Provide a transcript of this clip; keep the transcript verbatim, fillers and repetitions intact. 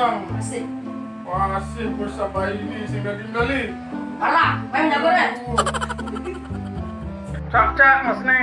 Asik. Wah, asih bos sabaini sing dadi mendali. Parah, main jago deh. Cak-cak mas ne.